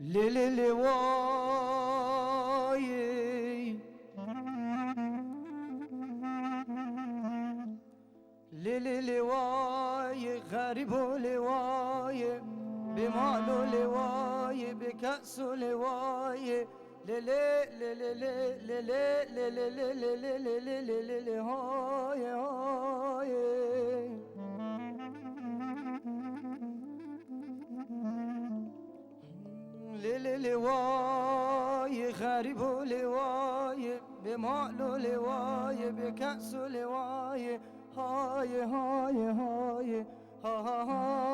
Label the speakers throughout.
Speaker 1: ليلي واي ليلي واي غريب لواي بماله لواي بكأسه لواي ليلي ليلي ليلي ليلي ليلي ليلي ليلي هاي هاي ليلي واي غريب لواي بماله لواي بكأسه لواي هاي هاي هاي هاي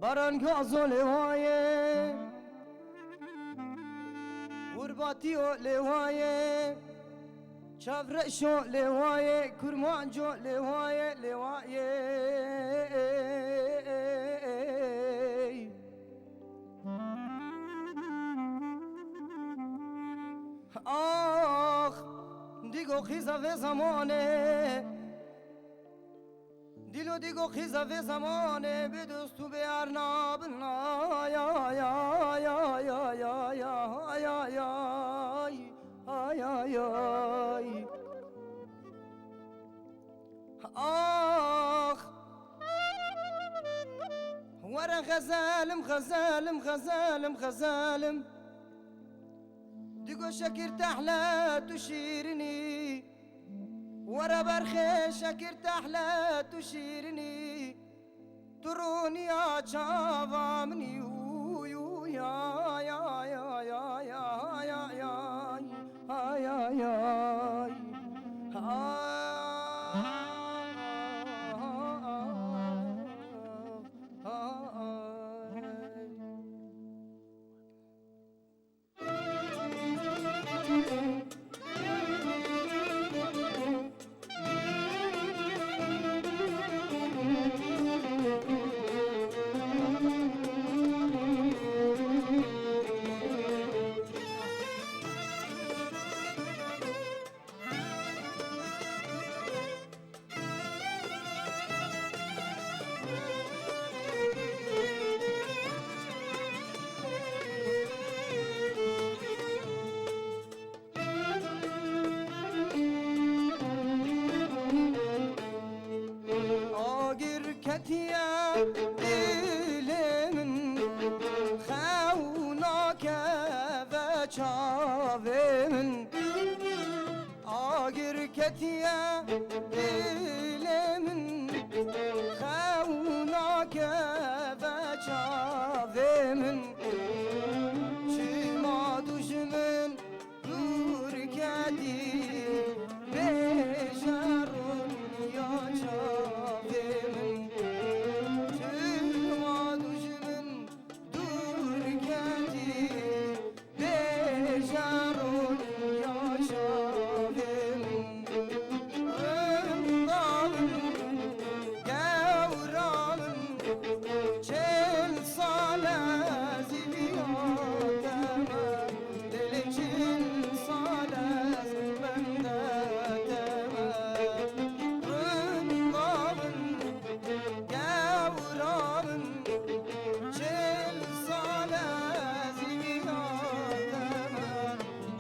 Speaker 1: برانگازو لواي غرباتيو لواي چاvrشو لواي كرمانجو لواي لواي آخ دیگو خیزا و زمانه دیلو دیگو خیزا و زمانه به دوستو به ارناب یا یا یا یا یا یا یا یا یا آخ ورا غزالم غزالم غزالم غزالم دیگو شکر تحلى تشيرني ورا برخي شکر تحلى تشيرني تروني يا چاوا مني يو يا يا يا يا يا يا يا يا يا چاومن آگر کتیه دلمن خونا که و چاومن چما دشمن دور کدی بجرون یا چاومن چما دشمن دور کدی بجرون یا چاومن رندامن گورامن 40 سال از بیاتم دل 40 سال از بندتم رندامن گورامن 40 سال از بیاتم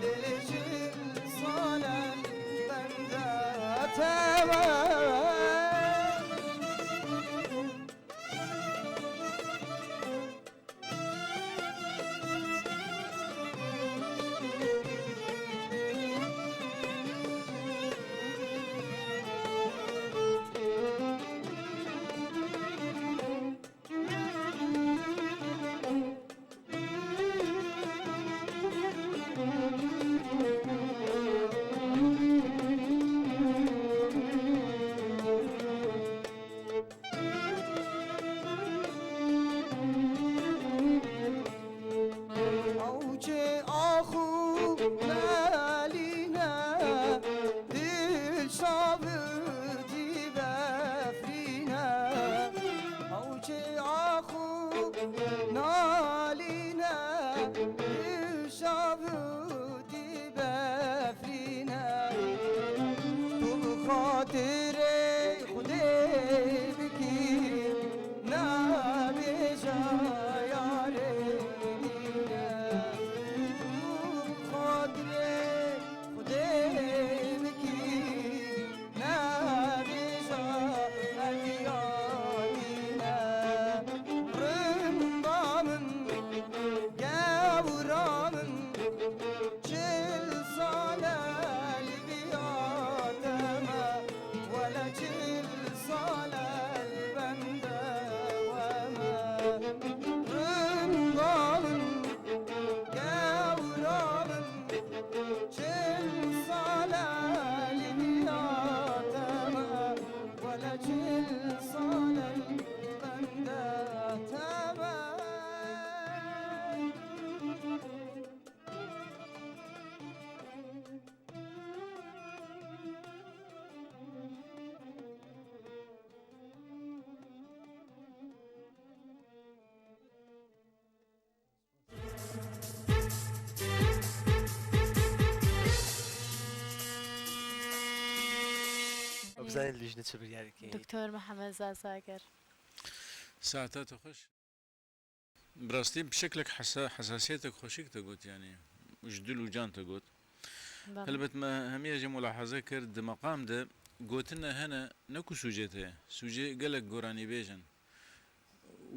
Speaker 1: دل 40 سال از بندتم. آخو نالینا دل شابدی بفرینا اوچه آخو نالینا دل شابدی بفرینا تو خاطر خود
Speaker 2: بزانین لیژنە چ بریارێکی
Speaker 3: دکتۆر محەمەد زازاگەر.
Speaker 4: ساعتات خوش. براستی بشکلك حسا حساسيتك خوشيك تقوت يعني وش دل وجان تقوت.
Speaker 3: بەڵێ.
Speaker 4: هەلبەت مە هەمیە جە ملاحەزە کرد د مەقام دە گۆتنە هەنە نەکو سوجێت هەیە سوجێ گەلەک گۆرانی بێژن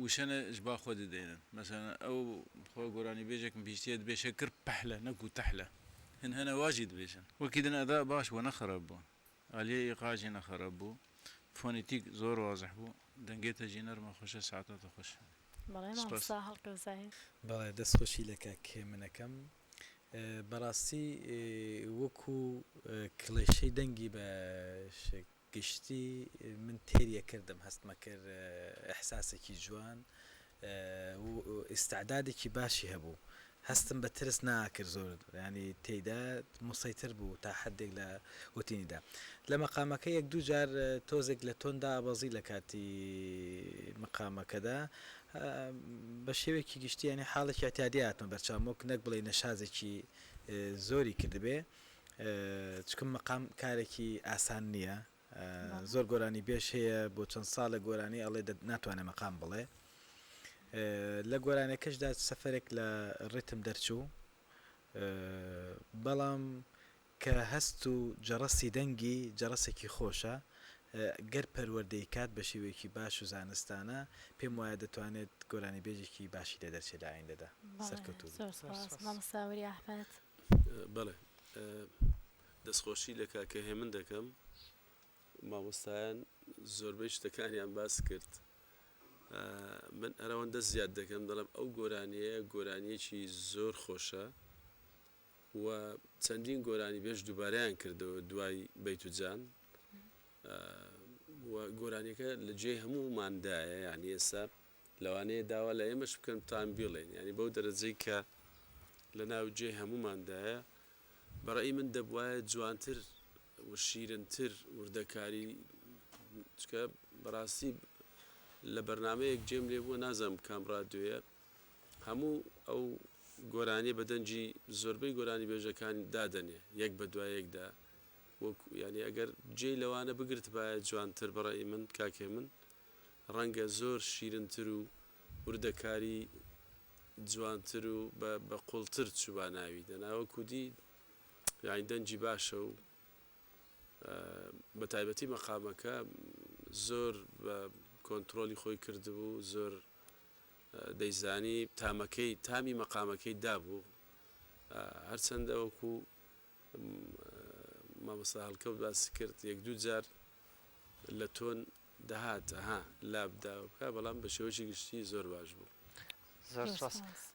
Speaker 4: وشەنە ژ با خۆ ددەینن مەسەلەن ئەو خۆ گۆرانی بێژێکم بیستیە دبێ شەکر پەحلە نەکو تەحلە هن هەنە واژی دبێژن وەکی دن ئەدا باش بوو نەخەرەب بوو ئالیە ئیقاع ژی نەخەرەب بوو فۆنیتیک زۆر وازح بوو دەنگێ تە ژی نەرمە خوشە ساعتاتە خوش.
Speaker 3: بەڵێ
Speaker 4: سپاس.
Speaker 3: مامۆستا هەڵکەوت زاهیر.
Speaker 5: بەڵێ دەست خۆشی لە کاک هێمن ئەکەم بەڕاستی وەکو کڵێشەی دەنگی بە گشتی من تێری ئەکردم هەستمە کرد ئیحساسێکی جوان و ئیستعدادێکی باشی هەبوو هەستم بە ترس ناکرد زۆر یانی تێیدا موسەیتر بوو تا حدێک لە وتینیدا لە مەقامەکە یەک دوو جار تۆزێک لە تۆن دابەزی لە کاتی مەقامەکەدا بە شێوەیەکی گشتی یانی حاڵێکی ئیعتیادی هاتمە بەرچاوم وەک نەک بڵێی نەشازێکی زۆری کردبێ چکم مەقام کارێکی ئاسان نییە زۆر گۆرانی بێژ هەیە بۆ چەند ساڵێک گۆرانی ئەڵێ ناتوانێ مەقام بڵێ لە گۆرانەکەشدا سەفەرێک لە ڕیتم دەرچوو بەڵام کە هەست و جەڕەسی دەنگی جەڕەسێکی خۆشە گەر پەروەردەی کات بە شێوەیەکی باش و زانستانە پێم وایە دەتوانێت گۆرانیبێژێکی باشی لێ دەرچێت لە ئایندەدا.
Speaker 3: بەڵێ
Speaker 5: سەرکەوتوو بیت.
Speaker 3: زۆر
Speaker 2: زۆر
Speaker 3: سوپاس
Speaker 2: سوپاس.
Speaker 3: مامۆستا وریا ئەحمەد.
Speaker 6: بەڵێ دەستخۆشی لە کاکە هێمن دەکەم مامۆستایان زۆربەی شتەکانیان باس کرد من ئەرەوەندە زیاد دەکەم دەڵێم ئەو گۆرانییە گۆرانییەکی زۆر خۆشە و چەندین گۆرانیبێژ دووبارەیان کردەوە دوای بەیت و جان و گۆرانیەکە لە جێی هەمووماندایە یعنی ئێستا لەوانەیە داوا لە ئێمەش بکەن تان بیڵێن یعنی بەو دەرەجەی کە لە ناو جێی هەمووماندایە بەڕێی من دەبوایە جوانتر و شیرنتر وردەکاری چکە بەڕاستی لە بەرنمەیەک جێم لێ بووە نازانم کام ڕادیۆیە هەموو ئەو گۆرانیە بە دەنگی زۆربەی گۆرانی بێژەکان دادەنێ یەک بە دوای یەکدا وەک یانی ئەگەر جێی لەوانە بگرتبایە جوانتر بەڕەئی من کاک هێمن ڕەنگە زۆر شیرنتر و وردەکاری جوانتر و بە بە قوڵتر چوبا ناوی دەنا وەکو دی یانی دەنگی باشە و بە تایبەتی مەقامەکە زۆر بە کۆنترۆلی خۆی کردبوو زۆر دەیزانی تامەکەی تامی مەقامەکەی دابوو هەرچەندە وەکو مامۆستا هەڵکەوت باسی کرد یەک دوو جار لە تۆن دەهات ها لابدا بکە بەڵام بە شێوەیەکی گشتی زۆر باش بوو.
Speaker 2: زۆر سپاس.